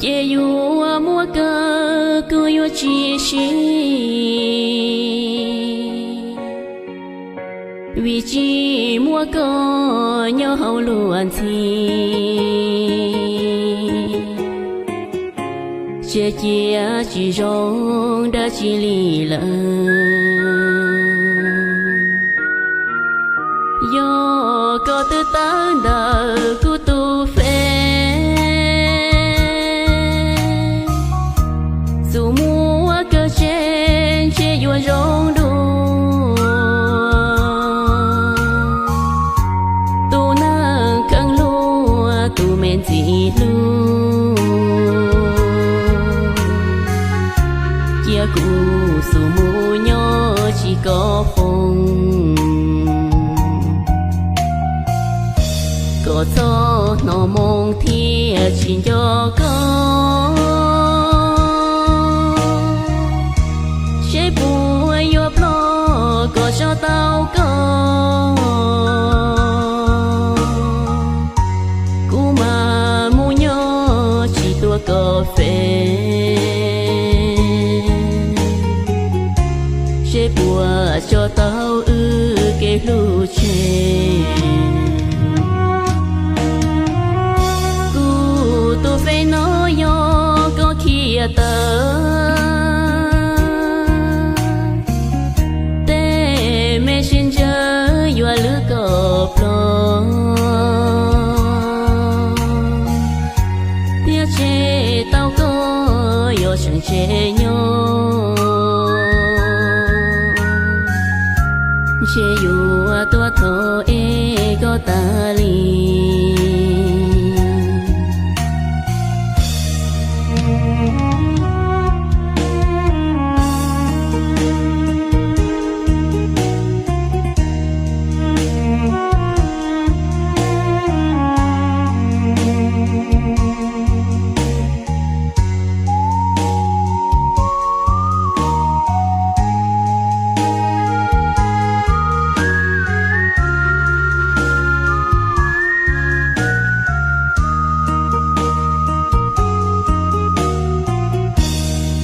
Ces yuav muab koj kuj yuav tsis siv, vim tsis muaj koj nyob hauv luag ntxhi, ces cia tsis zoo dab tsi li lawm. Yog koj twb tawm ntawm kuv tus Facebook, txus muab koj tseg ntshe yuav zoo dua. Tus neeg kheev luag tus me ntxim hlub, cia kuv xub mus nyob tsis koj foom, kom txog hnub moo thiaj tsis nco koj. Seb puas yuav ploj kom tso tau koj, kuv mam mus nyob tsis tuaj koj Facebook, seb puas tso tau wb kev hlub tseg. Kuv tus Facebook no yog koj khiav tawm, tej Messenger yuav lwb koj plho, thiab tseg tau koj yuav tseem tseg nyob, ntshe yuav tuaj thov es koj tas li.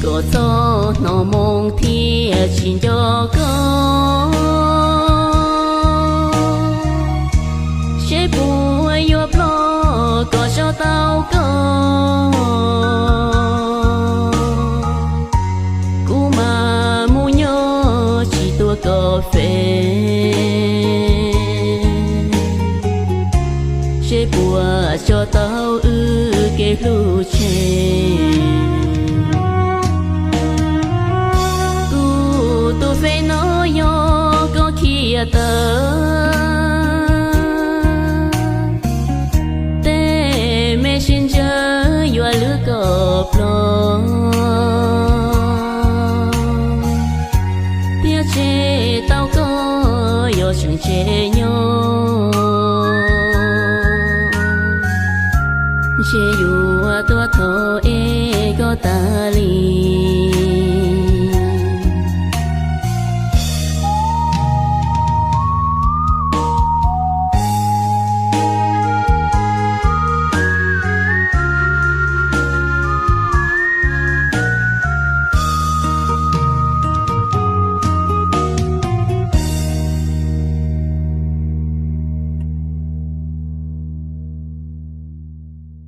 Kom txog hnub moo thiaj tsis nco koj, seb puas yuav ploj kom tso tau koj, kuv mam mus nyob tsis tuaj koj Facebook, seb puas tso tau wb kev hlub tseg. Kuv tus Facebook no yog koj khiav tawm, tej Messenger yuav lwb koj plho, thiab tseg tau koj yuav tseem tseg nyob, ntshe yuav tuaj thov es koj tas li.